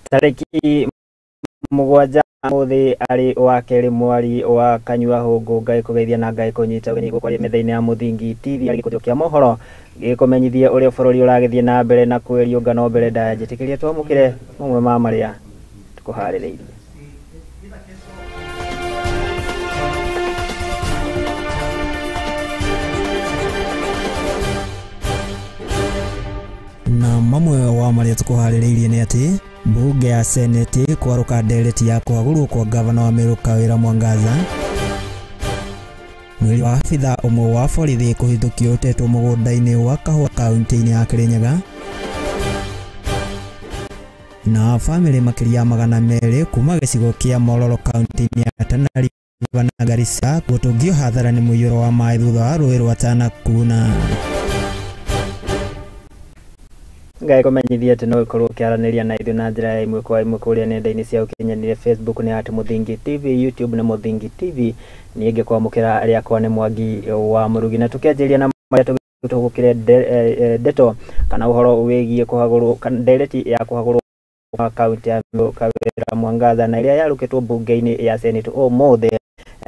Tarĩki 7 mũthĩ arĩ wa kerĩ mwari wa kanyua hũngũ ngai kũgeithia na ngai kũnyita ũgeni gũkũ metha-inĩ ya Mũthingi TV arĩ gĩkũnjo kĩa mohoro gĩkũmenyithie ũrĩa bũrũri ũragĩthiĩ na mbere na kwĩriũnga no mbere ndaya njĩtĩkĩrie twamũkĩre mamwe ma marĩa tũkũharĩrĩirie. Na mamwe wa marĩa tũkũharĩrĩirie nĩ atĩ mbunge ya Seneti kwarũka ndereti ya kũhagũrwo kwa gavana wa Meru Kawira Mwangaza, mwĩrĩ wa abitha ũmwe wa borithi kũhithũkio ũtetwo mũgũnda-inĩ wa Kahũa kaunti-inĩ ya Kirinyaga, na bamĩrĩ makĩria 200 kuma gĩcigo kĩa Mororo kaunti-inĩ ya Tana River na Garissa gũtũngio hathara nĩ mũiyũro wa maĩ thutha wa rũĩ rwa Tana kuna. Ngai kũmenyithia atĩ no ũkorwo ũkĩaranĩria na ithuĩ na njĩra ya ĩmwe kwa ĩmwe kũrĩa nenda-inĩ cia ũkinyanĩria Facebook nĩ at Mũthingi TV, YouTube nĩ Mũthingi TV. Niĩ ngĩkwamũkĩra rĩakwa nĩ Mwangi wa Mũrugi, na tũkĩanjĩrĩria na marĩa tũgũkĩre ndeto kana ũhoro wĩgiĩ kũhagũrwo kana ndereti ya kũhagũrwo kwa kaunti ya Meru Kawira Mwangaza na ĩrĩa yarũkĩtwo mbunge-inĩ ya Senate ũmũthĩ,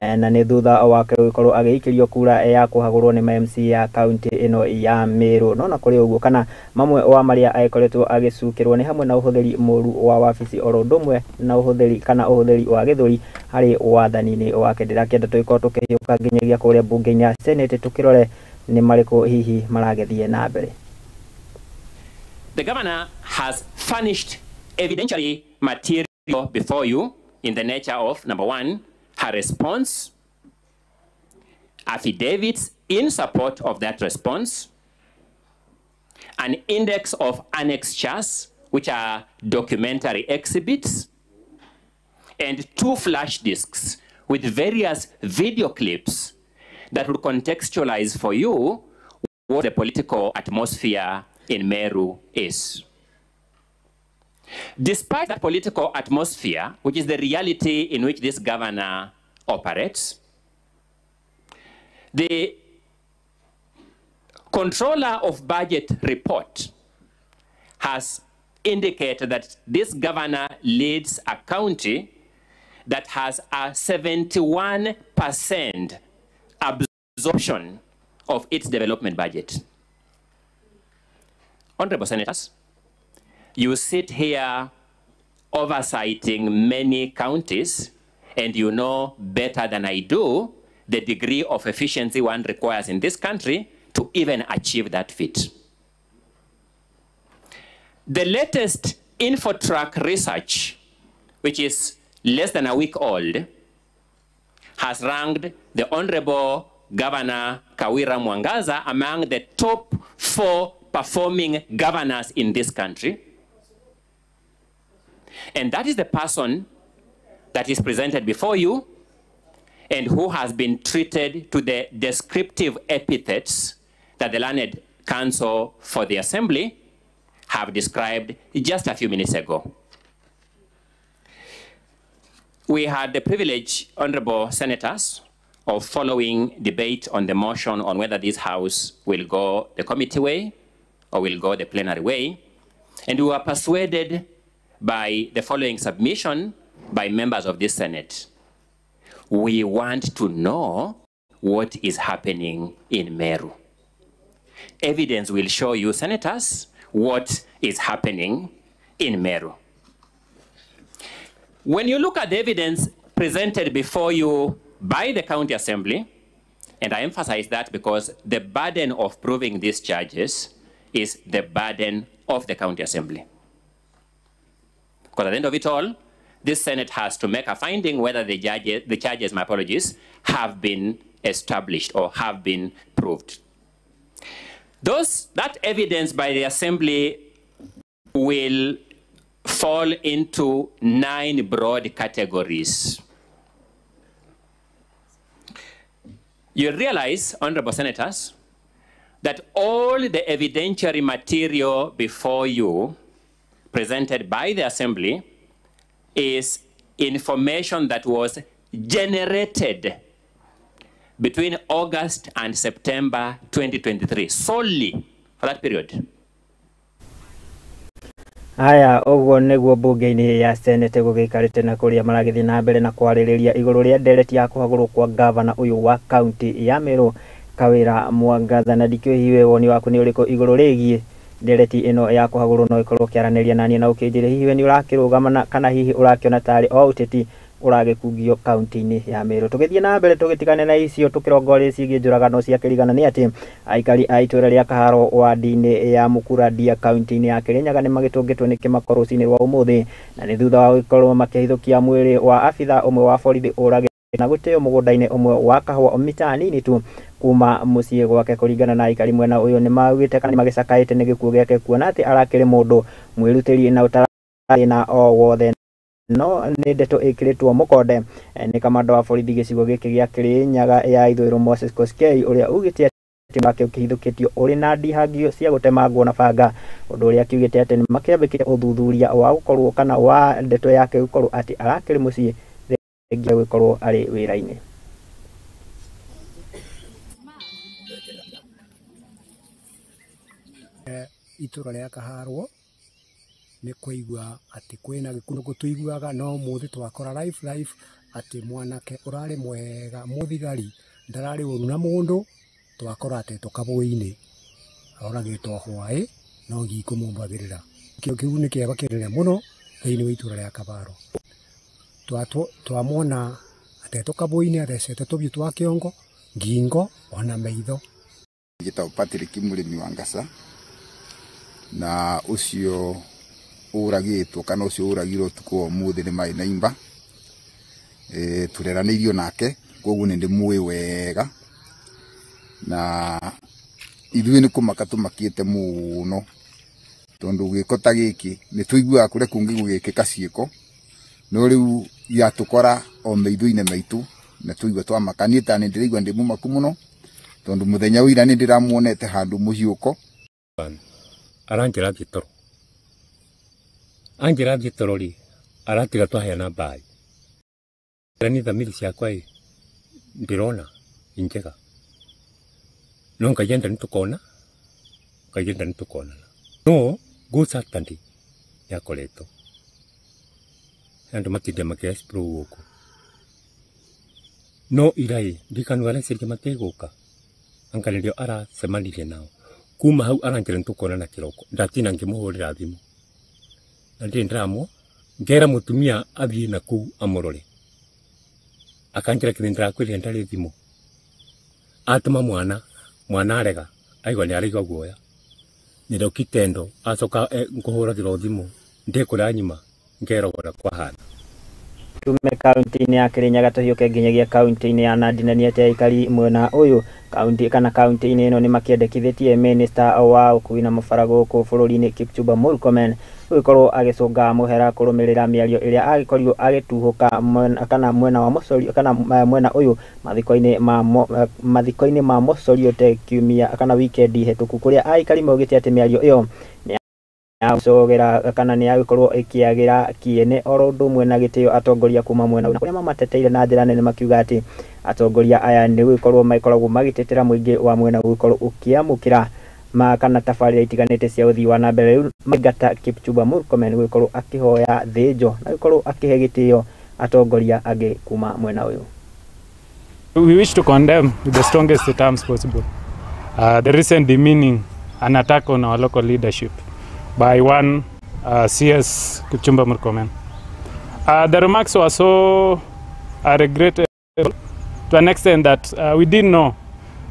na nĩ thutha wake gũkorwo agĩikĩrio kura ya kũhagũrwo nĩ MC ya kaunti ĩno ya Meru. No na kũrĩ ũguo kana mamwe wa marĩa agĩkoretwo agĩcukĩrwo nĩ hamwe na ũhũthĩri mũru wa wabici oro ũndũ ũmwe na ũhũthĩri kana ũhũthĩri wa gĩthũri harĩ wathani-inĩ wake. Ndĩrakĩenda tũgĩkorwo tũkĩhiũka nginyagia kũrĩa mbunge-inĩ ya Senate tũkĩrore nĩ marĩkũ hihi maragĩthiĩ na mbere. The governor has furnished evidentiary material before you in the nature of, number one, her response, affidavits in support of that response, an index of annexures, which are documentary exhibits, and 2 flash discs with various video clips that will contextualize for you what the political atmosphere in Meru is. Despite that political atmosphere, which is the reality in which this governor operates, the Controller of Budget report has indicated that this governor leads a county that has a 71% absorption of its development budget. Honorable Senators, you sit here oversighting many counties, and you know better than I do the degree of efficiency one requires in this country to even achieve that feat. The latest Infotrack research, which is less than a week old, has ranked the Honorable Governor Kawira Mwangaza among the top 4 performing governors in this country. And that is the person that is presented before you and who has been treated to the descriptive epithets that the learned counsel for the assembly have described just a few minutes ago. We had the privilege, honorable senators, of following debate on the motion on whether this house will go the committee way or will go the plenary way. And we were persuaded by the following submission by members of this Senate. We want to know what is happening in Meru. Evidence will show you, senators, what is happening in Meru. When you look at the evidence presented before you by the County Assembly, and I emphasize that because the burden of proving these charges is the burden of the County Assembly. Because at the end of it all, this Senate has to make a finding whether the charges, my apologies, have been established or have been proved. That evidence by the Assembly will fall into 9 broad categories. You realize, honorable senators, that all the evidentiary material before you presented by the Assembly is information that was generated between August and September 2023, solely for that period. Haya, ũguo nĩguo mbunge-inĩ ya Senate gũgĩikarĩte na kũrĩa maragĩthiĩ na mbere na kwarĩrĩria igũrũ rĩa ndereti ya kũhagũrwo kwa gavana ũyũ wa kaunti ya Meru Kawĩra Mwangaza. Na ndikĩũĩ hihi we woni waku nĩ ũrĩkũ igũrũ rĩgiĩ ndereti ĩno ya kũhagũrwo, no ĩkorwo ũkĩaranĩria naniĩ na ũkĩnjĩre hihi we nĩ ũrakĩrũgama kana hihi ũrakĩona tarĩ o ũteti ũragĩkungio kaunti-inĩ ya Meru. Tũgĩthiĩ na mbere tũgĩtigane na icio tũkĩrongoreria ciĩgiĩ njũragano cia kĩrigana nĩ atĩ aikari a itũũra rĩa Kaharo wadi-inĩ ya Mũkũrandia kaunti-inĩ ya Kĩrĩnyaga nĩ magĩtũngĩtwo nĩ kĩmako rũcinĩ rwa ũmũthĩ, na nĩ thutha wa gũkorwo makĩhithũkia mwĩrĩ wa abitha ũmwe wa borithi ũragĩtwo na gũteo mũgũnda-inĩ ũmwe wa kahũa mita nini tu kuma mũciĩ gwake. Kũringana na aikari mwena ũyũ nĩ maugĩte kana nĩ magĩcakaĩte nĩ gĩkuũ gĩake kuona atĩ arakĩrĩ mũndũ mwĩrutĩri na ũtararĩ na o wothe, no nĩ ndeto ĩkĩrĩtwo mũkonde nĩ kamanda wa borithi gĩcigo gĩkĩ gĩa Kĩrĩnyaga ya ithũĩro Moses Koskei, ũrĩa ugĩte atĩ wake ũkĩhithũkĩtio ũrĩ na ndihangio cia gũtemangwo na banga, ũndũ ũrĩa akiugĩte atĩ nĩ makĩambĩkĩte ũthuthuria wa gũkorwo kana wa ndeto yake gũkorwo atĩ arakĩrĩ mũciĩ thengia gũkorwo arĩ wĩra-inĩ. Itũra rĩa Kaharwo nĩ kũigua atĩ kwĩna gĩkuũ gũtũiguaga, no mũthĩ twakora life atĩ mwanake ũrarĩ mwega mũthigari ndararĩ ũru na mũndũ, twakora atetwo kabũĩ-inĩ oragĩtwo hwaĩ no ngikũmũmbagĩrĩra. Kĩo kĩu nĩ kĩeva kĩnene mũno thĩinĩ wa itũra rĩa Kabaro. Twamwona atetwo kabũĩ-inĩ athecete tũbiũ twa kĩongo, ngingo ona maitho. Njĩtagwo Patrick mũrĩmi wa Ngasa, na ũcio ũragĩtwo kana ũcio ũragirwo ũtukũ wa ũmũthĩ nĩ Maĩ Naimba. Tũreranĩirio nake koguo nĩ ndĩmũĩ wega, na ithuĩ nĩ kũmaka tũmakĩte mũno tondũ gĩko ta gĩkĩ nĩ tũiguaga kũrĩa kũngĩ gũgĩkĩka ciĩko, no rĩu yatũkora o maitho-inĩ maitũ na tũigua twamaka. Niĩ ta nĩ ndĩraigua ndĩ mũmaku mũno tondũ mũthenya wa ira nĩ ndĩramuonete handũ mũhiũko. Aranjĩra thiĩ toro, anjĩra thiĩ toro rĩ, aratiga twaheana mbaĩ. Ni thamiri ciakwa ĩ ndĩrona njega, no Ngai enda nĩtũkona, Ngai enda nĩtũkonana. No go Saturday nĩakoretwo andũ matinda makĩ explore gũkũ, no ira ĩ ndirikanu areciria matigũka, anga nĩrĩo aracemanirie nao. Kuma hau aranjĩra nĩtũkonana kĩroko, ndatinda ngĩmũhũrĩra thimũ na ndirĩ ndĩramwo, ngera mũtumia athiĩ na kũu amũrore, akanjĩra kĩrĩa ndĩrakwĩrire ndarĩ thimũ. Atũma mwana, mwana arega, aigua nĩ araigua guoya, nĩrĩo kitendo acoka ngũhũragĩrwo thimũ ndĩkũrĩa nyuma ngerogora kwahana. Tume kaunti-inĩ ya Kĩrĩnyaga tũhiũke nginyagia kaunti-inĩ ya Nandi, na nĩ atĩ aikari mwena ũyũ kaunti kana kaunti-inĩ ĩno nĩ makĩendekithĩtie minista wa ũkui na mabara gũkũ bũrũri-inĩ Kipchumba Murkomen gũgĩkorwo agĩcũnga mũhera kũrũmĩrĩra mĩario ĩrĩa agĩkorirwo agĩtuhũka kana mwena wa Mosori kana mwena ũyũ mathiko-inĩ ma Mosori kiumia kana wikendi hetũku, kũrĩa aikari maugĩte atĩ mĩario ĩyo nĩ yagũcogera kana nĩ yagĩkorwo ĩkĩagĩra kĩene oro ũndũ ũmwe na gĩtĩo atongoria kuma mwena ũyũ, kũrĩa mamateteire na njĩra nene makiuga atĩ atongoria aya nĩ gũgĩkorwo makoragwo magĩtetera mũingĩ wa mwena gũgĩkorwo ũkĩamũkĩra kana tabarĩra itiganĩte cia ũthii wa na mbere. Rĩu maingata Kipchumba Murkomen gũgĩkorwo akĩhoya thĩnjo na gũgĩkorwo akĩhe gĩtĩo atongoria angĩ kuma mwena ũyũ. We wish to condemn with the strongest terms possible the recent demeaning and attack on our local leadership by one CS Kipchumba Murkomen. The remarks were so regrettable to an extent that we didn't know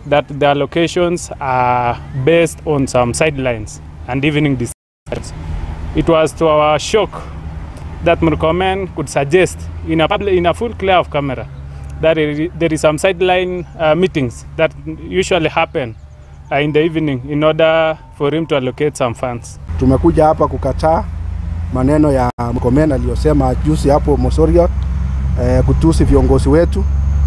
that the allocations are based on some sidelines and evening discussions. It was to our shock that Murkomen could suggest in a full clear of camera that there is some sideline meetings that usually happen in the evening in order for him to allocate some funds. Tumekuja hapa kukataa maneno ya Murkomen aliyosema juzi hapo Mosoriot, kutusi viongozi wetu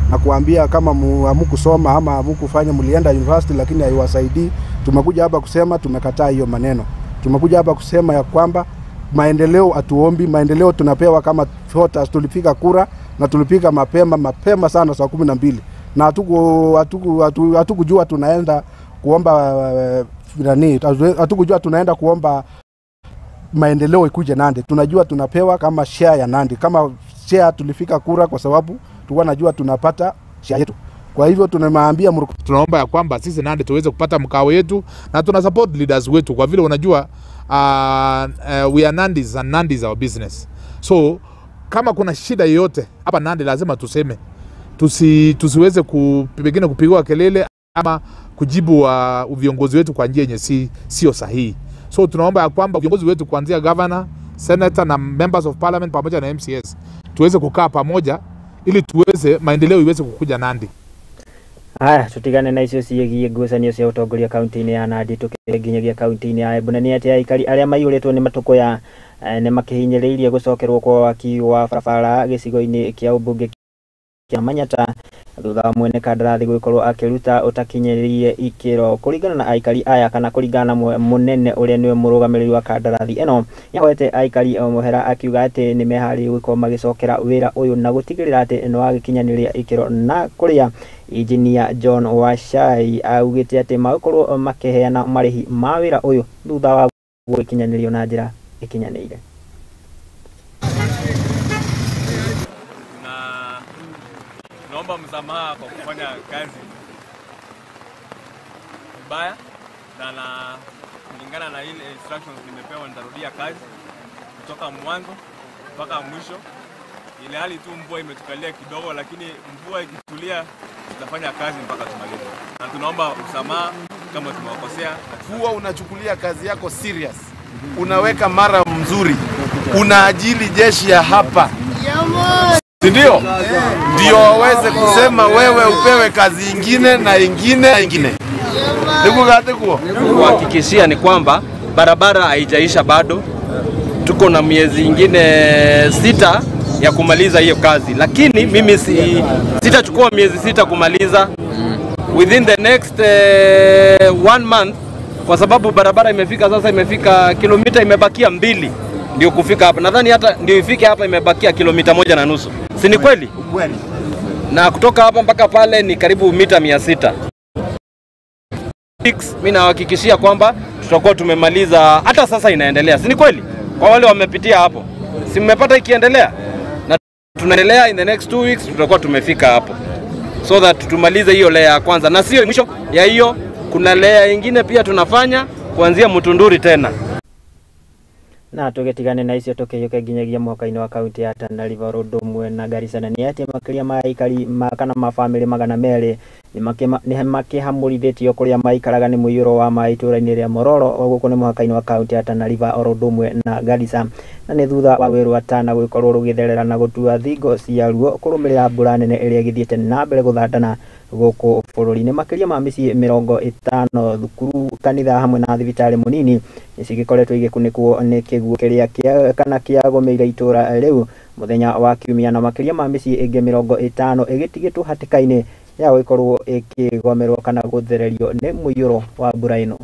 na kuambia kama hamkusoma ama hamkufanya, mlienda university lakini haiwasaidii. Tumekuja hapa kusema tumekataa hiyo maneno. Tumekuja hapa kusema ya kwamba maendeleo hatuombi, maendeleo tunapewa kama voters. Tulipiga kura na tulipiga mapema sana saa 12 na hatukujua tunaenda kuomba nani, hatukujua tunaenda kuomba maendeleo ikuje Nandi. Tunajua tunapewa kama share ya Nandi. Kama share tulifika kura kwa sababu tulikuwa najua tunapata share yetu. Kwa hivyo tunamaambia tunaomba ya kwamba sisi Nandi tuweze kupata mkao wetu na tuna support leaders wetu kwa vile unajua we are Nandis and Nandi is our business. So kama kuna shida yoyote hapa Nandi lazima tuseme. Tusiweze pengine kupigwa kelele ama kujibu viongozi wetu kwa njia yenye sio sahihi. So tunaomba ya kwamba viongozi wetu kuanzia governor, senator na members of parliament pamoja na MCS tuweze kukaa pamoja ili tuweze maendeleo iweze kukuja Nandi. Haya, tutigane na icio ciĩgiĩ ngucanio cia ũtongoria kaunti-inĩ ya Nandi tũkĩnginyagia kaunti-inĩ ya Embu. Na nĩ atĩ aikari arĩa maiyũrĩtwo nĩ matũkũya nĩ makĩhinyĩrĩirie gũcokerwo kwa waki wa barabara gĩcigo-inĩ kĩa ũmbunge kĩa Manyata thutha wa mwene kandarathi gũgĩkorwo akĩruta ũtakinyĩrĩirie ikĩro. Kũringana na aikari aya kana kũringana na mũnene ũrĩa nĩwe mũrũgamĩrĩri wa kandarathi ĩno, nĩahoete aikari mũhera akiuga atĩ nĩ meharĩirie gũkorwo magĩcokera wĩra ũyũ na gũtigĩrĩra atĩ nĩ wagĩkinyanĩria ikĩro. Na kũrĩa Engineer John Wachai augĩte atĩ magũkorwo makĩheana marĩhi ma wĩra ũyũ thutha wa gũkinyanĩrio na njĩra ĩkinyanĩire. Naomba msamaha kwa kufanya kazi mbaya, na kulingana na ile instructions nimepewa nitarudia kazi kutoka mwanzo mpaka mwisho. Ile hali tu mvua imetukalia kidogo, lakini mvua ikitulia tutafanya kazi mpaka tumalize. Na tunaomba msamaha kama tumewakosea. Kuwa unachukulia kazi yako serious, unaweka mara mzuri, unaajili jeshi ya hapa, ndio ndio waweze kusema wewe upewe kazi ingine na ingine na ingine. Kuhakikishia ni kwamba barabara haijaisha bado, tuko na miezi ingine 6 ya kumaliza hiyo kazi, lakini mimi sitachukua miezi 6 kumaliza. Within the next 1 month, kwa sababu barabara imefika sasa, imefika kilomita imebakia 2 ndio kufika hapa. Nadhani hata ndio ifike hapa imebakia kilomita 1.5. Si ni kweli? Kweli. Na kutoka hapa mpaka pale ni karibu mita 600. Mimi nahakikishia kwamba tutakuwa tumemaliza, hata sasa inaendelea. Si ni kweli? Kwa wale wamepitia hapo, si mmepata ikiendelea? Na tunaendelea in the next 2 weeks tutakuwa tumefika hapo. So that tumalize hiyo layer ya kwanza. Na sio mwisho ya hiyo, kuna layer nyingine pia tunafanya kuanzia Mutunduri tena. Na tugetigane na icio tukiyuke nginyagia mwaka-inĩ wa kaunti ya Tana River ũndũ ũmwe na Garissa. Na nĩ atĩ makĩria ma aikari kana mabamĩrĩ 200 nĩ makĩhamũrithĩtio kũrĩa maikaraga nĩ mũiyũro wa maĩ itũũra-inĩ rĩa Mororo gũkũ nĩ mũhaka-inĩ wa kaunti ya Tana River oro ũndũ ũmwe na Garissa. Na nĩ thutha wa rũĩ rwa Tana gũgĩkorwo rũgĩtherera na gũtua thingo ciaruo kũrũmĩrĩra mbura nene ĩrĩa ĩgĩthiĩte na mbere gũthandana gũkũ bũrũri-inĩ. Makĩria ma mĩciĩ 50 thukuru, kanitha hamwe na thibitarĩ mũnini nĩcigĩkoretwo igĩkunĩkwo nĩ kĩguũ kĩrĩa kana kĩagũmĩire itũũra rĩu mũthenya wa kiumia, na makĩria ma mĩciĩ ĩngĩ 50 ĩgĩtigĩtwo hatĩka-inĩ ya gũgĩkorwo ĩkĩgomerwo kana gũthererio nĩ mũiyũro wa mbura ĩno.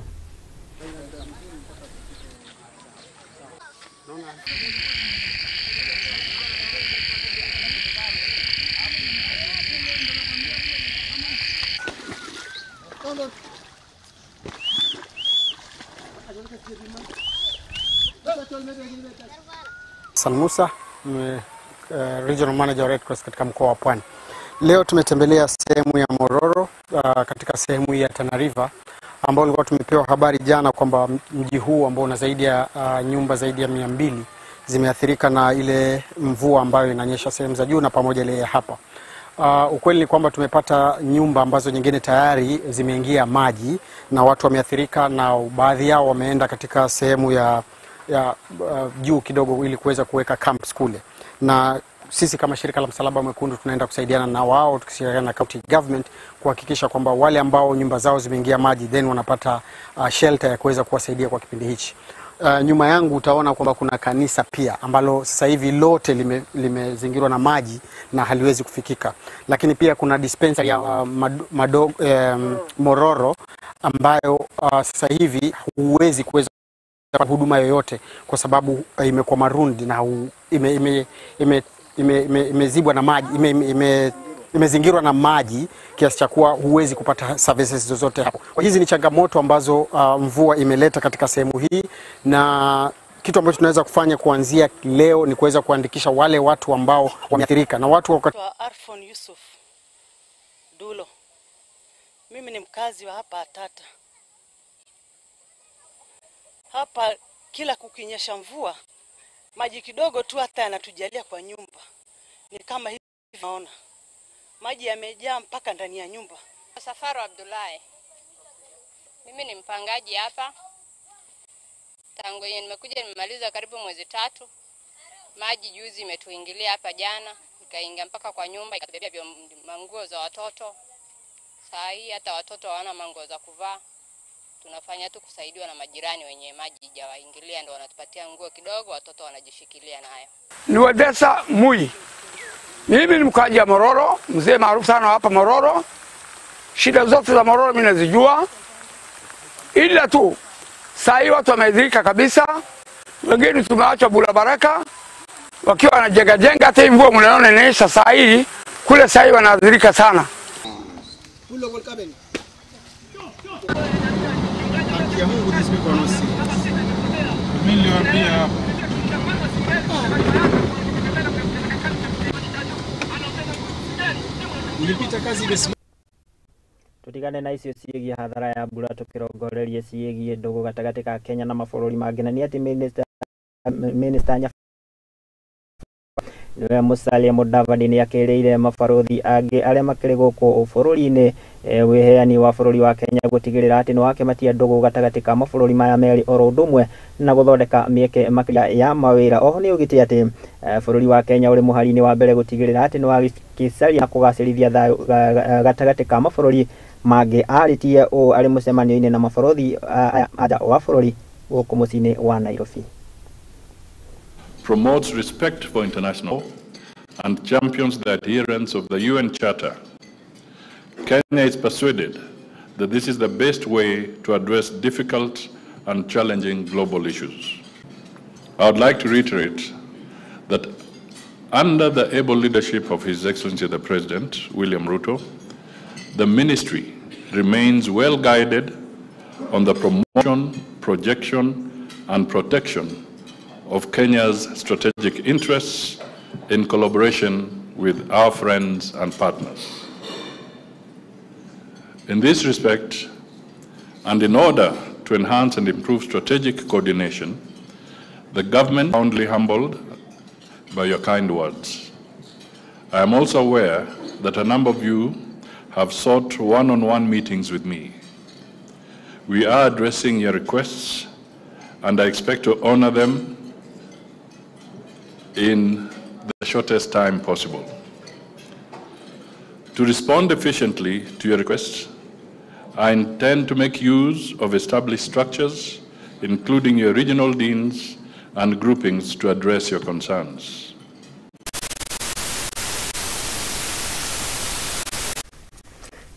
Hassan Musa, Regional Manager wa Red Cross katika mkoa wa Pwani. Leo tumetembelea sehemu ya Mororo katika sehemu ya Tana River, ambao tulikuwa tumepewa habari jana kwamba mji huu ambao una zaidi ya nyumba zaidi ya 200 zimeathirika na ile mvua ambayo inanyesha sehemu za juu na pamoja ile hapa. Ukweli ni kwamba tumepata nyumba ambazo nyingine tayari zimeingia maji na watu wameathirika, na baadhi yao wameenda katika sehemu ya juu kidogo ili kuweza kuweka camps kule. Na sisi kama shirika la Msalaba Mwekundu tunaenda kusaidiana na wao tukishirikiana na county government kuhakikisha kwamba wale ambao nyumba zao zimeingia maji then wanapata shelter ya kuweza kuwasaidia kwa kipindi hichi. Nyuma yangu utaona kwamba kuna kanisa pia ambalo sasa hivi lote limezingirwa na maji na haliwezi kufikika. Lakini pia kuna dispensary ya Mororo ambayo sasa hivi huwezi kuweza huduma yoyote kwa sababu imekuwa marundi na imezibwa na maji, imezingirwa na maji kiasi cha kuwa huwezi kupata services zozote hapo. Kwa hizi ni changamoto ambazo mvua imeleta katika sehemu hii, na Kitu ambacho tunaweza kufanya kuanzia leo ni kuweza kuandikisha wale watu ambao wameathirika na watu wa Arfon Yusuf Dulo. Mimi ni mkazi wa hapa Atata. Hapa kila kukinyesha mvua, maji kidogo tu hata yanatujalia kwa nyumba. Ni kama hivi naona. Maji yamejaa mpaka ndani ya nyumba. Safaro Abdullahi. Mimi ni mpangaji hapa. Tangu yenye nimekuja nimemaliza karibu mwezi 3. Maji juzi imetuingilia hapa jana, ikaingia mpaka kwa nyumba, ikatubebea manguo za watoto. Saa hii hata watoto hawana manguo za kuvaa. Tunafanya tu kusaidiwa na majirani wenye maji hajawaingilia, ndio wanatupatia nguo kidogo, watoto wanajishikilia nayo. Ni Wadesa Mui. Mimi ni mkaji wa Mororo, mzee maarufu sana hapa Mororo. Shida zote za Mororo mimi nazijua. Ila tu saa hii watu wameadhirika kabisa. Wengine tumeacha bula baraka wakiwa wanajenga jenga, hata hii mvua mnaona inaisha saa hii kule, saa hii wanaadhirika sana. Tutigane na icio ciĩgiĩ hathara ya mbura tũkĩrongorerie ciĩgiĩ ndũgũ gatagatĩ ka Kenya na mabũrũri mangĩ, na nĩ atĩ Minister niwe Musalia Mudavadi nĩ akĩrĩire mabarũthi angĩ arĩa makĩrĩ gũkũ bũrũri-inĩ wĩheani wa bũrũri wa Kenya gũtigĩrĩra atĩ nĩ wakĩmatia ndũgũ gatagatĩ ka mabũrũri maya merĩ oro ũndũ ũmwe na gũthondeka mĩeke makĩria ya mawĩra. Oho nĩ augĩte atĩ bũrũri wa Kenya ũrĩ mũhari-inĩ wa mbere gũtigĩrĩra atĩ nĩ wagĩcaria na kũgacĩrithia thayũ gatagatĩ ka mabũrũri mangĩ. Arĩtie ũũ arĩ mũcemanio-inĩ na mabarũthi aya wa bũrũri gũkũ mũciĩ-inĩ wa Nairobi. Promotes respect for international and champions the adherence of the UN Charter. Kenya is persuaded that this is the best way to address difficult and challenging global issues. I would like to reiterate that under the able leadership of His Excellency the President, William Ruto, the ministry remains well guided on the promotion, projection, and protection of Kenya's strategic interests in collaboration with our friends and partners. In this respect, and in order to enhance and improve strategic coordination, the government is profoundly humbled by your kind words. I am also aware that a number of you have sought one-on-one meetings with me. We are addressing your requests, and I expect to honor them in the shortest time possible. To respond efficiently to your requests, I intend to make use of established structures, including your regional deans and groupings, to address your concerns.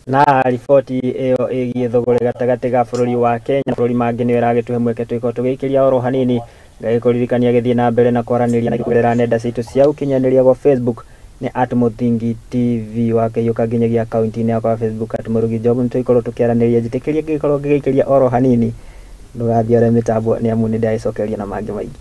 Na riboti ĩyo ĩgiĩ thũgũrĩ gatagatĩ ga bũrũri wa Kenya na bũrũri mangĩ nĩyo ĩragĩtũhe mweke tũgĩkorwo tũgĩikĩria oro hanini. Ngagĩkũririkania gĩthiĩ na mbere na kwaranĩria na kũgerera nenda citũ cia ũkinyanĩria gwa Facebook nĩ @Mũthingi TV, wakĩiyũka nginyagia akaunti-inĩ yakwa ya Facebook @Mũrugi Job. Nĩtũgĩkorwo tũkĩaranĩria, njĩtĩkĩria ngĩgĩkorwo ngĩgĩikĩria oro hanini, ndũgathiĩ ore mĩtambo nĩ amu nĩndagĩcokeria na mangĩ maingĩ.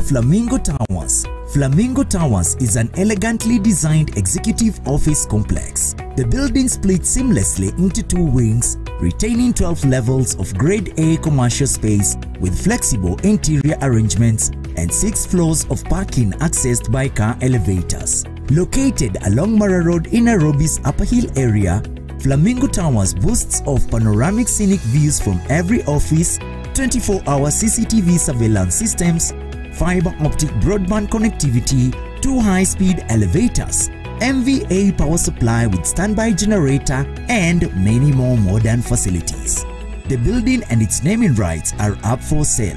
Flamingo Towers. Flamingo Towers is an elegantly designed executive office complex. The building splits seamlessly into two wings, retaining 12 levels of Grade A commercial space with flexible interior arrangements and 6 floors of parking accessed by car elevators. Located along Mara Road in Nairobi's Upper Hill area, Flamingo Towers boasts of panoramic scenic views from every office, 24-hour CCTV surveillance systems, fiber optic broadband connectivity, 2 high-speed elevators, MVA power supply with standby generator, and many more modern facilities. The building and its naming rights are up for sale.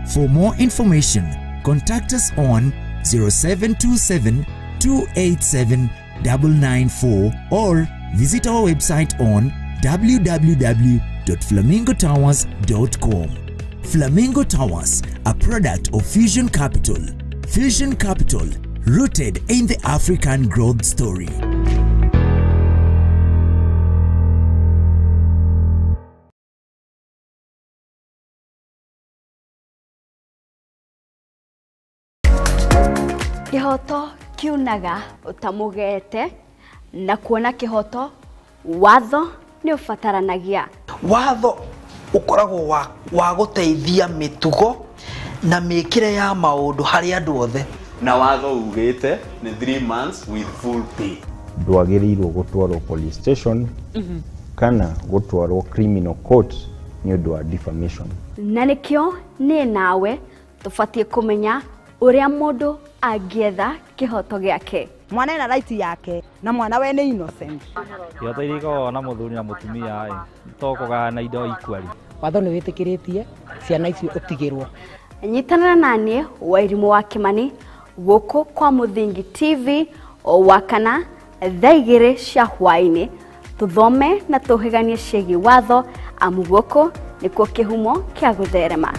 For more information, contact us on 0727 287 994 or visit our website on www.flamingotowers.com. Flamingo Towers, a product of Fusion Capital. Fusion Capital, rooted in the African growth story. Kihoto kiunaga utamugete na kuona kihoto watho ni ubataranagia. Watho ukoragwo wa guteithia mitugo na mikire ya maundu hari andu othe. Na watho ugite ni 3 months with full pay. Ndwagiriirwo gutwarwo police station kana gutwarwo criminal court ni undu wa defamation. Na nikio ni nawe tubatie kumenya uria mundu angietha kihoto giake. Mwana ena right yake na mwana we ni innocent. Kihoto iria ikoragwo na muthuri na mutumia to kugayana indo equally. Watho ni witikiretie ciana icio utigirwo. Nyitanĩra naniĩ Wairimu wa Kimani gũkũ kwa Mũthingi TV o wakana thaa 2 cia hwaĩ-inĩ, tũthome na tũhĩganie ciĩgiĩ watho, amu gũkũ nĩkuo kĩhumo kĩa gũtherema.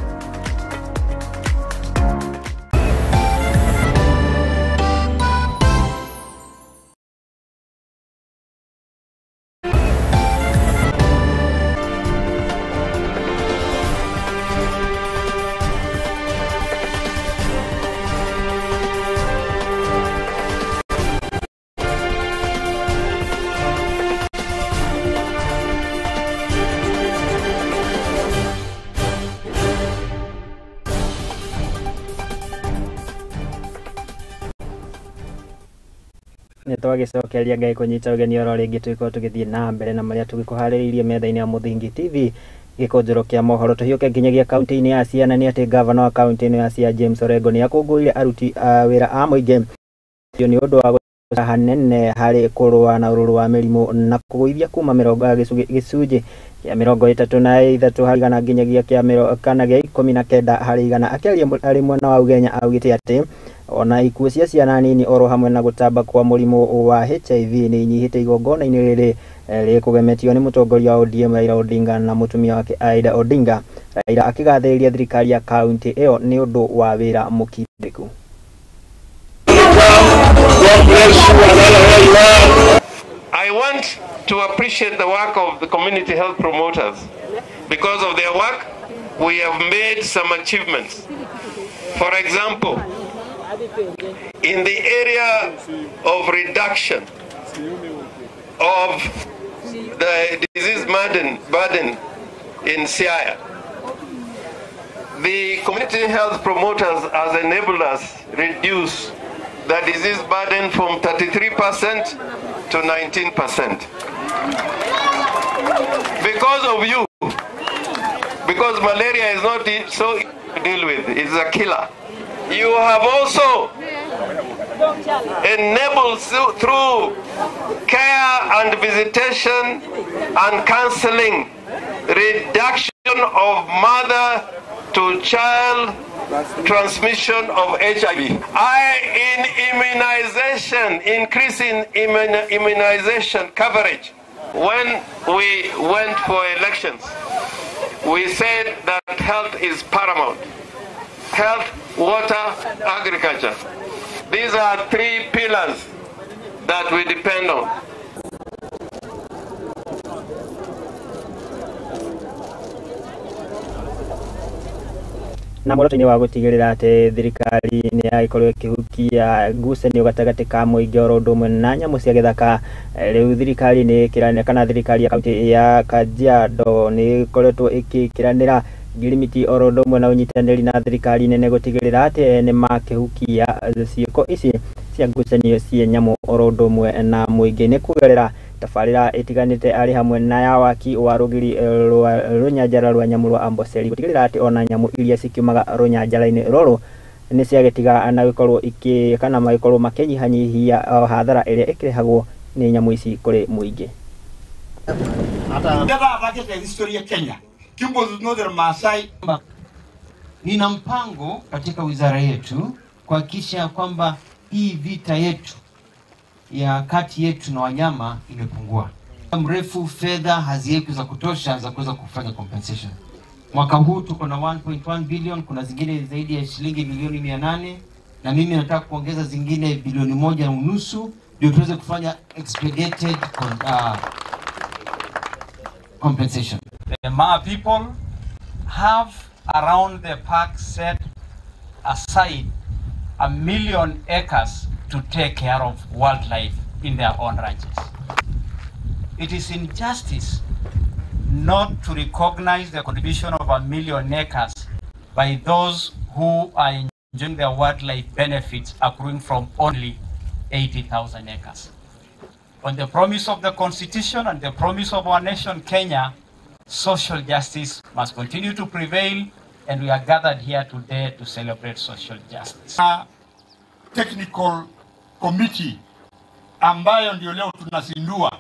Twagicokeria Ngai kunyita ũgeni oro rĩngĩ tũgĩkorwo tũgĩthiĩ na mbere na marĩa tũgĩkũharĩrĩirie metha-inĩ ya Mũthingi TV gĩkũnjũro kĩa mohoro. Tũhiũke nginyagia kaunti-inĩ ya Siaya nĩ atĩ gavana wa kaunti ĩno ya Siaya James Orengo nĩ akũngũĩire aruti a wĩra a mũingĩ nĩ ũndũ wa gũcora hanene harĩ kũrũa na ũrũrũ wa mĩrimũ na kũgũithia kuma gĩcunjĩ kĩa 33 harĩ igana nginyagia kĩa kana gĩa 19 harĩ igana. Akĩaria arĩ mwena wa Ugenya augĩte atĩ ona ikuũ cia ciana nini oro hamwe na gũtamba kwa mũrimũ wa HIV nĩ inyihĩte igongona-inĩ rĩrĩ rĩkũgemetio nĩ mũtongoria wa ODM Raila Odinga na mũtumia wake Aida Odinga. Raila akĩgathĩrĩria thirikari ya kaunti ĩyo nĩ ũndũ wa wĩra mũkindĩku. I want to appreciate the work of the community health promoters. Because of their work, we have made some achievements. For example, in the area of reduction of the disease burden in Siaya, the community health promoters has enabled us reduce the disease burden from 33% to 19%. Because of you, because malaria is not so easy to deal with, it's a killer. You have also enabled through care and visitation and counseling reduction of mother to child transmission of HIV. In immunization, increasing immunization coverage. When we went for elections, we said that health is paramount. Health, water, agriculture. These are three pillars that we depend on. Na muoroto-inĩ wa gũtigĩrĩra atĩ thirikari nĩ yagĩkorwo ĩkĩhukia ngucanio gatagatĩ ka mũingĩ oro ũndũ ũmwe na nyamũ cia gĩthaka, rĩu thirikari nĩ ĩkĩranĩra kana thirikari ya kaunti ya Kajiado nĩ ĩkoretwo ĩkĩkĩranĩra ngirimiti oro ũndũ ũmwe na ũnyitanĩri na thirikari nene gũtigĩrĩra atĩ nĩ makĩhukia ciĩko ici cia ngucanio cia nyamũ oro ũndũ ũmwe na mũingĩ nĩ kũgerera tabarĩra ĩtiganĩte arĩ hamwe na ya waki wa rũgiri rwa rũnyanjara rwa nyamũ rwa Amboseli gũtigĩrĩra atĩ ona nyamũ iria cikiumaga rũnyanjara-inĩ rũrũ nĩ ciagĩtiga na gũkorwo ikĩ kana magĩkorwo makĩnyihanyihia hathara ĩrĩa ĩkĩrehagwo nĩ nyamũ ici kũrĩ mũingĩ. Nina mpango katika wizara yetu kuhakikisha kwamba hii vita yetu ya kati yetu na wanyama imepungua. Mrefu fedha haziweki za kutosha za kuweza kufanya compensation. Mwaka huu tuko na 1.1 billion, kuna zingine zaidi ya shilingi milioni 800, na mimi nataka kuongeza zingine bilioni 1.5 ndio tuweze kufanya expedited compensation. The Maa people have around the park set aside 1 million acres to take care of wildlife in their own ranches. It is injustice not to recognize the contribution of 1 million acres by those who are enjoying their wildlife benefits accruing from only 80,000 acres. On the promise of the Constitution and the promise of our nation, Kenya, social justice must continue to prevail, and we are gathered here today to celebrate social justice. Technical committee ambayo ndio leo tunazindua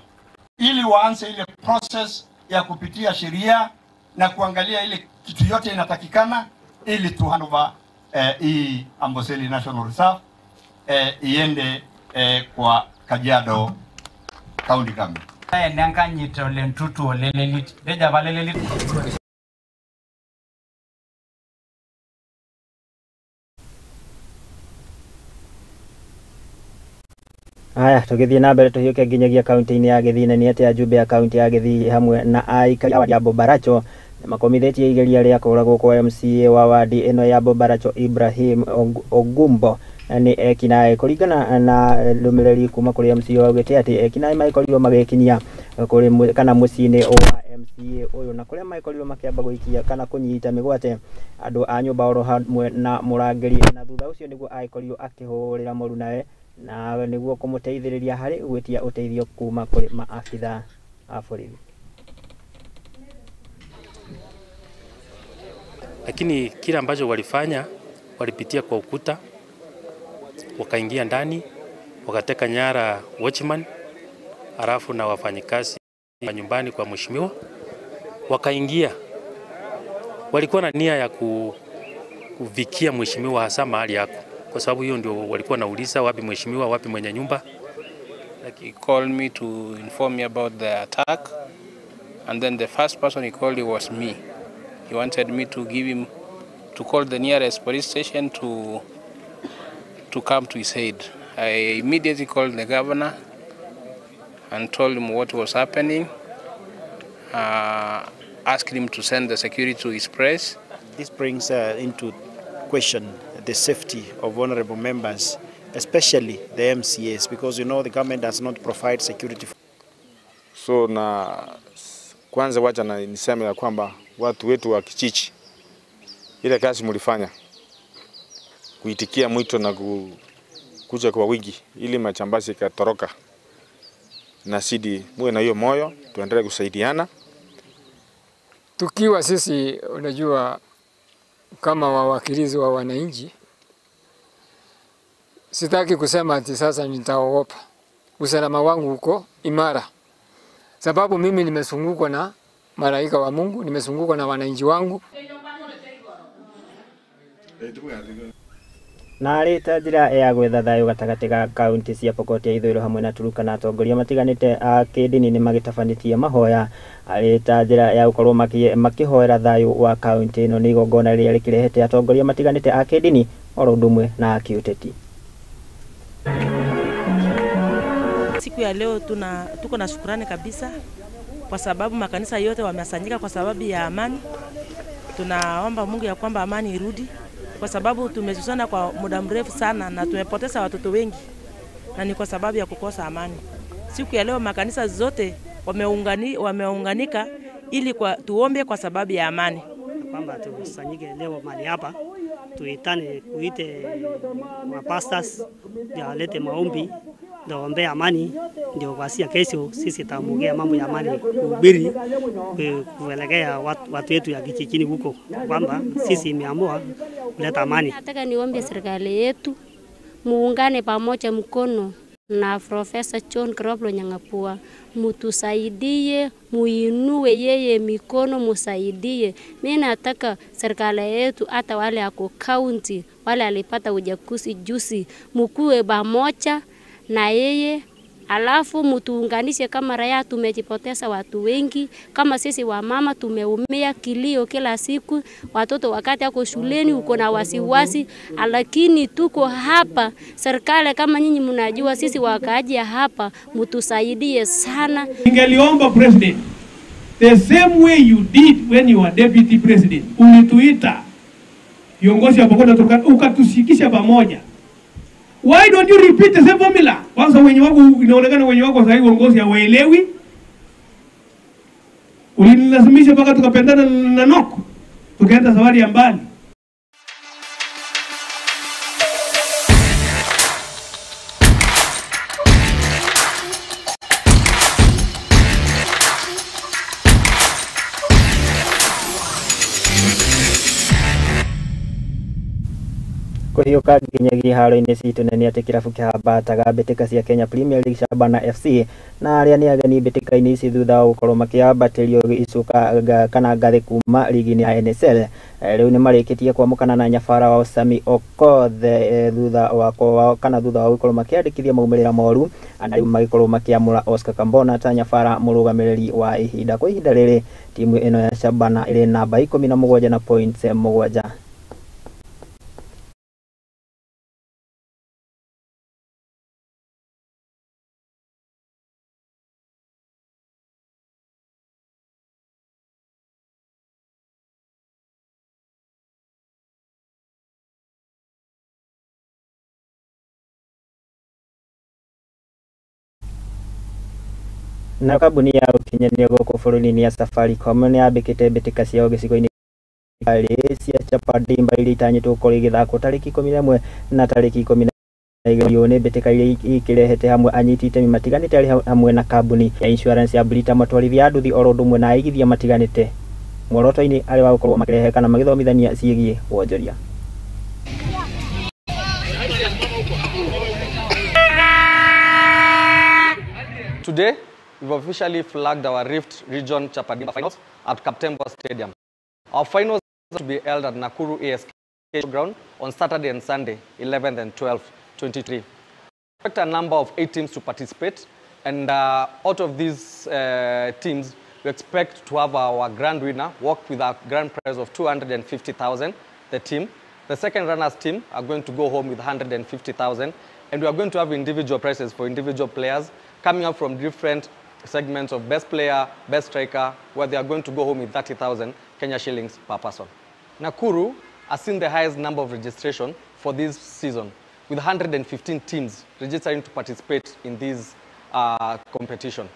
ili waanze ile process ya kupitia sheria na kuangalia ile kitu yote inatakikana ili tu hand over hii Amboseli National Reserve iende kwa Kajiado County Government. Haya, tũgĩthiĩ na mbere tũhiũke nginyagia kaunti-inĩ ya Gĩthii na nĩ atĩ ajumbe a kaunti ya Gĩthii hamwe na aikari a Bobaracho nĩmakomithĩtie igeria rĩa kũũragwo kwa MCA wa wadi ĩno ya Bobaracho Ibrahim Ogumbo nĩ ekinaĩ. Kũringana na ndũmĩrĩri kuma kũrĩ MCA augĩte atĩ ekinaĩ magĩkorirwo magĩkinyia kũrĩ kana mũciĩ-inĩ wa MCA ũyũ na kũrĩa magĩkorirwo makĩamba gũikia kana kũnyita mĩgwate andũ a nyũmba oro hamwe na mũrangĩri, na thutha ũcio nĩguo agĩkorirwo akĩhũrĩra mũrunawe na nĩguo kũmũteithĩrĩria harĩ gwĩtia ũteithio kuma kũrĩ maabitha a borithi. Lakini kile ambacho walifanya, walipitia kwa ukuta, wakaingia ndani, wakateka nyara watchman, halafu na wafanyikazi wa nyumbani kwa mheshimiwa, wakaingia. Walikuwa na nia ya kuvikia mheshimiwa hasa mahali yako, kwa sababu hiyo ndio walikuwa nauliza wapi mheshimiwa, wapi mwenye nyumba. He called me to inform me about the attack, and then the first person he called was me. He wanted me to give him to call the nearest police station to come to his aid. I immediately called the governor and told him what was happening, asked him to send the security to his place. This brings into question the safety of vulnerable members, especially the MCAs, because you know the government does not provide security. So na kwanza wacha na niseme ya kwamba watu wetu wa Kichichi, ile kazi mlifanya kuitikia mwito na kuja kwa wingi ili machambazi katoroka, na sidi muwe na hiyo moyo, tuendelee kusaidiana. Tukiwa sisi, unajua, kama wawakilizi wa wananchi, sitaki kusema ati sasa nitaogopa. Usalama wangu uko imara, sababu mimi nimezungukwa na malaika wa Mungu, nimezungukwa na wananchi wangu. Na arĩ ta njĩra ya gwetha thayũ gatagatĩ ga kaunti cia Pokot ya ithũĩro hamwe na Turkana, atongoria matiganĩte a kĩndini nĩ magĩtabanĩtie mahoya arĩ ta njĩra ya gũkorwo makĩhoera thayũ wa kaunti ĩno. Nĩ igongona rĩrĩa rĩkĩrehete atongoria matiganĩte a kĩndini oro ũndũ ũmwe na a kĩũteti. Siku ya leo tuko na shukrani kabisa kwa sababu makanisa yote wamesanyika kwa sababu ya amani. Tunaomba Mungu ya kwamba amani irudi, kwa sababu tumesusana kwa muda mrefu sana na tumepoteza watoto wengi, na ni kwa sababu ya kukosa amani. Siku ya leo makanisa zote wameunganika ili tuombe kwa sababu ya amani. Kwamba tukusanyike leo mahali hapa, tuitane, kuite mapastors ndio walete maombi, ndio waombe amani, ndio kwa kesho sisi tutaongea mambo ya amani, kuhubiri kuelekea watu wetu ya kijijini huko, kwamba sisi imeamua kuleta amani. Nataka niombe serikali yetu muungane pamoja mkono na Profesa John Krop Lonyangapuo, mutusaidie, muinue yeye mikono, musaidie. Mimi nataka serikali yetu hata wale ako county, wale alipata ujakuzi juzi, mukue pamoja na yeye. Alafu mutuunganishe kama raia. Tumejipoteza watu wengi, kama sisi wamama tumeumia kilio kila siku, watoto wakati ako shuleni uko na wasiwasi, lakini tuko hapa. Serikali kama nyinyi mnajua sisi wakaaji hapa, mutusaidie sana. Ningeliomba president, the same way you did when you were deputy president, ulituita viongozi wa Pokot ukatushikisha pamoja. Why don't you repeat the same formula? Kwanza wenye wako inaonekana wenye wako sasa uongozi hawaelewi. Ulinilazimisha mpaka tukapendana na Noko. Tukaenda safari ya mbali. Kũhiũka nginyagia iharo-inĩ citũ nĩ atĩ kĩrabu kĩhambataga mbĩtĩka cia Kenya Premier League Shabana FC na arĩa nĩ ageni mbĩtĩka-inĩ ici thutha wa gũkorwo makĩambatĩrio icuka kana ngathĩ kuma ligi-inĩ ya NSL. Rĩu nĩ marĩkĩtie kwamũkana na nyabara wao Sami Okoth thutha wa kana thutha wa gũkorwo makĩandĩkithia maumĩrĩra moru, na rĩu magĩkorwo makĩamũra Oscar Kambona ta nyabara mũrũgamĩrĩri wa ihinda. Kwa ihinda rĩrĩ timu ĩno ya Shabana ĩrĩ namba 17 na points 7. Na kambuni ya ũkinyanĩria gũkũ bũrũri-inĩ ya Safaricom nĩ yambĩkĩte mbĩtĩka ciao gĩcigo-inĩ cia Chapadimba iria itanyĩtwo gũkorwo igĩthakwo tarĩki 11 na tarĩki 12 nĩ mbĩtĩka iria ikĩrehete hamwe anyiti itemi matiganĩte arĩ hamwe na kambuni ya insurance ya Britam, atwarithia a nduthi oro ũndũ ũmwe na aigithia matiganĩte muoroto-inĩ arĩ wa gũkorwo makĩrehe kana magĩthomithania ciĩgiĩ wonjoria. Today, we've officially flagged our Rift Region Chapadimba finals at Kaptembwa Stadium. Our finals are to be held at Nakuru ASK Ground on Saturday and Sunday, 11th and 12th, 23. We expect a number of 8 teams to participate, and out of these teams, we expect to have our grand winner walk with a grand prize of 250,000, the team. The second runners team are going to go home with 150,000, and we are going to have individual prizes for individual players coming up from different segments of best player, best striker, where they are going to go home with 30,000 Kenya shillings per person. Nakuru has seen the highest number of registration for this season, with 115 teams registering to participate in this competition.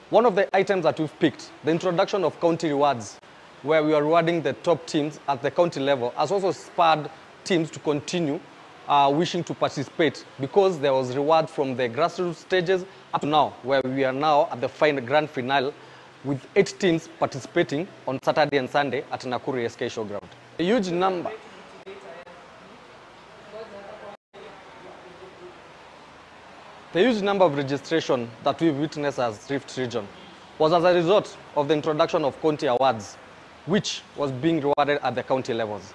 One of the items that we've picked, the introduction of county rewards, where we are rewarding the top teams at the county level, has also spurred teams to continue wishing to participate, because there was reward from the grassroots stages up to now, where we are now at the final grand finale with 8 teams participating on Saturday and Sunday at Nakuru SK Showground. A huge number. The huge number of registration that we've witnessed as Rift Region was as a result of the introduction of county awards, which was being rewarded at the county levels.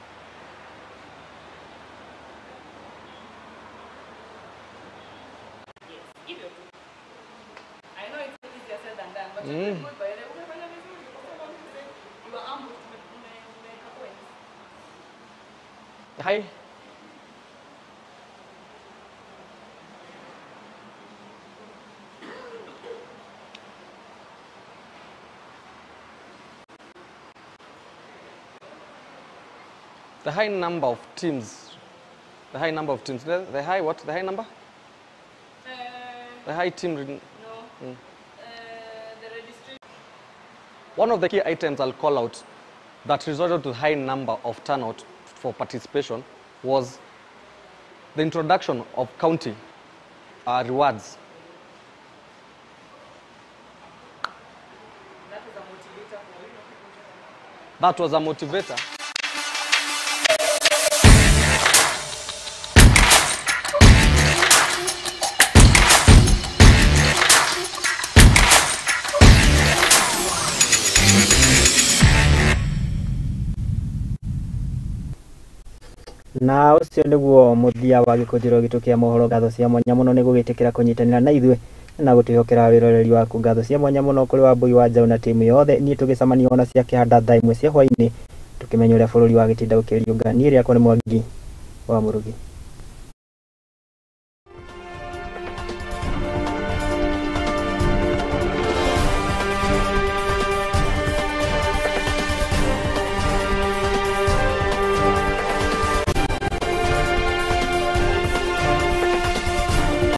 Hi. The high number of teams, the high number of teams, the high what? The high number? The high team. No. The registration. One of the key items I'll call out that resulted to high number of turnout for participation was the introduction of county rewards. That was a motivator for you. That was a motivator. Na ũcio nĩguo mũthia wa gĩkũnjĩro gitũ kĩa mohoro. Ngatho cia mwanya mũno nĩ gũgĩtĩkĩra kũnyitanĩra na ithuĩ na gũtwĩhokera wĩroreri waku. Ngatho cia mwanya mũno kũrĩ Wambui wa Njaũ na timu yothe. Niĩ tũgĩcemania ona cia kĩhanda thaa 1 cia hwainĩ, tũkĩmenya ũrĩa bũrũri wa gĩtinda ũkĩriũnga. Niĩ rĩakwa nĩ Mwangi wa Mũrugi.